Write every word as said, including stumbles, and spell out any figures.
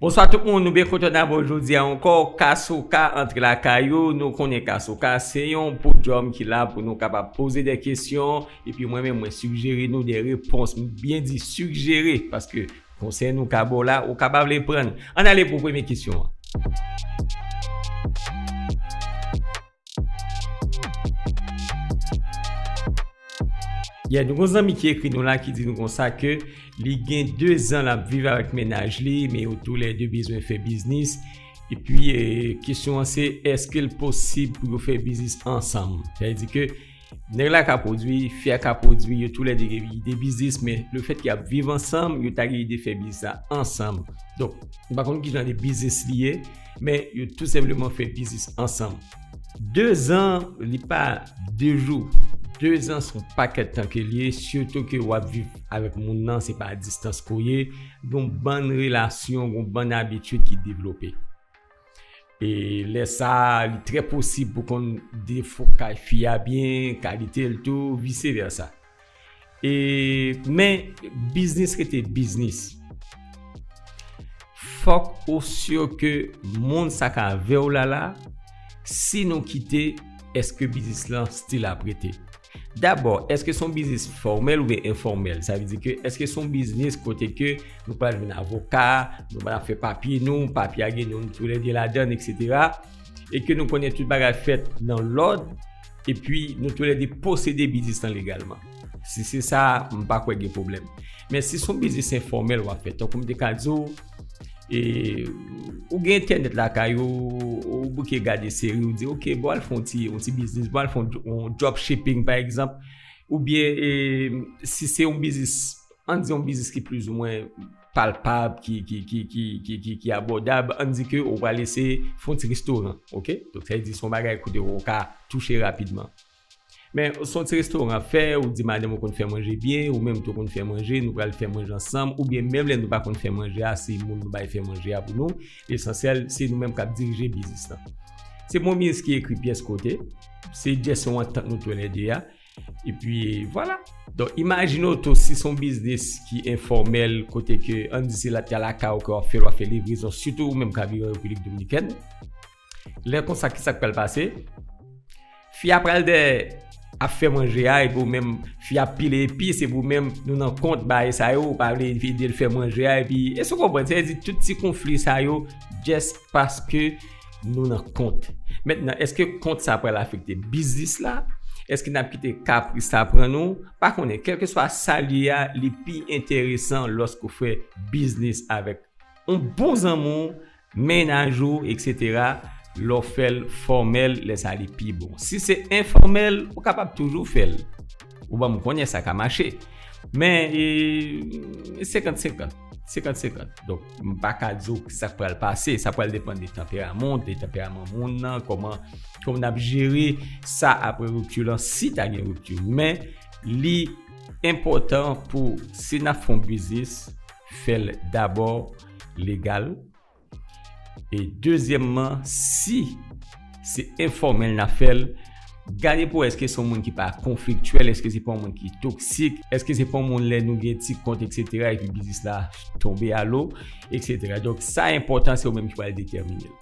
Bonswa tout moun, nou byen kontan n ap wè w jodi a ankò. Kasoka antre lakay ou, nou konnen Kasoka se yon podyòm ki la pou nou kapab poze de kesyon, epi mwen menm mwen sigjere nou de repons. M byen di sigjere, paske konsèy nou ka ba w la, ou ka pa vle pran l. Ann ale pou premye kesyon an. Yeah, nou gon zanmi ki ekri nou la ki di nou konsa ke li gen de zan l ap viv avèk mennaj li, men yo toulède bezwen fè biznis. Epi, eh, kesyon an se, èske l posib pou yo fè biznis ansanm? Sa vle di ke nèg la ka pwodui, fi a ka pwodui, yo toulède gen ide biznis, men lefètke y ap viv ansanm, yo ta gen ide fè biznis la ansanm. Donk, m pa konn ki jan de biznis li ye, men yo tou senpleman fè biznis ansanm. De zan, li pa de jou. De zan se yon pakèt tan ke li ye, sitou ke w ap viv avèk moun nan, se pa a distans ke w ye, gon bann relasyon, gon bann abitid ki devlope. E lè sa a, li trè posib pou konn defo kay fi a byen, kalite l tou, vise vèsa. E, men, biznis rete biznis. Fòk ou si ke moun sa k avè w la la, si nou kite, èske biznis lan still ap rete? Dabò, èske se yon biznis fòmèl oubyen enfòmèl? Sa vle di ke, èske se yon biznis kote ke nou pral jwenn avoka, nou pral fè papye nou, papye a gen nou toulède ladan l, etsetera, e ke nou konnen tout bagay fèt nan lòd, epi nou toulède posede biznis lan legalman? Si se sa, m pa kwè gen pwoblèm. Men si se yon biznis enfòmèl w ap fè, tankou m te ka di w, e, ou gen entènèt lakay ou, ou bouke gade seri, ou di, "Ok, bon, al fè yon ti, yon ti biznis, bon, al fè yon, yon drop shipping, pa egzanp." Oubyen, e, si se yon biznis, ann di yon biznis ki plizoumwen palpab, ki, ki, ki, ki, ki, ki, ki abòdab, ann di ke ou pral eseye fè yon ti restoran, ok? Donk, sa vle di se yon bagay kote ou ka touche rapidman. Men, se yon ti restoran w ap fè, ou di madanm ou konn fè manje byen, ou menm tou konn fè manje, nou pral fè manje ansanm, oubyen menm lè nou pa konn fè manje a, se moun nou bay fè manje a pou nou, lesansyèl, se nou menm k ap dirije biznis lan. Se pou yon biznis ki ekri pyès kote, se just yon antant nou toulède a, epi vwala. Donk, imajine w tou si se yon biznis ki enfòmèl, kote ke, ann di se la, lakay ou ke w ap fè l, w ap fè livrezon, sitou ou menm k ap viv an Repiblik Dominikèn. Lè konsa, kisa k pral pase? Fi a pral dèyè ap fè manje a, epi ou menm, fi a ap pile epis, epi ou menm, nou nan kont bagay sa yo, ou pa vle ede l fè manje a, epi, èske w konprann? Sa vle di, tout ti konfli sa yo, just paske nou nan kont. Mentnan, èske kont sa pral afekte biznis la? Èske n ap kite kapris sa pran nou? Pa konnen, kèlkeswa sa l ye a, li pi enteresan lòske w fè biznis avèk yon bon zanmi w, mennaj ou, etsetera, lè w fè l fòmèl, lè sa a li pi bon. Si se enfòmèl, ou kapab toujou fè l. Ou ban m konnen sa ka mache. Men, e, senkant senkant. Senkant senkant. Donk, m pa ka di w sa k pral pase. Sa pral depann de tanperaman w, de tanperaman moun nan, kòman, kòman n ap jere sa apre ripti lan, si ta gen ripti. Men, li enpòtan pou, si n ap fè yon biznis, fè l dabò legal. E dezyèmman, si se enfòmèl n ap fè l, gade pou wè èske se yon moun ki pa konfliktyèl, èske se pa yon moun ki toksik, èske se pa yon moun lè nou gen ti kont, etsetera, epi biznis la tonbe a lo, etsetera. Donk, sa enpòtan, se ou menm ki pral detèmine l.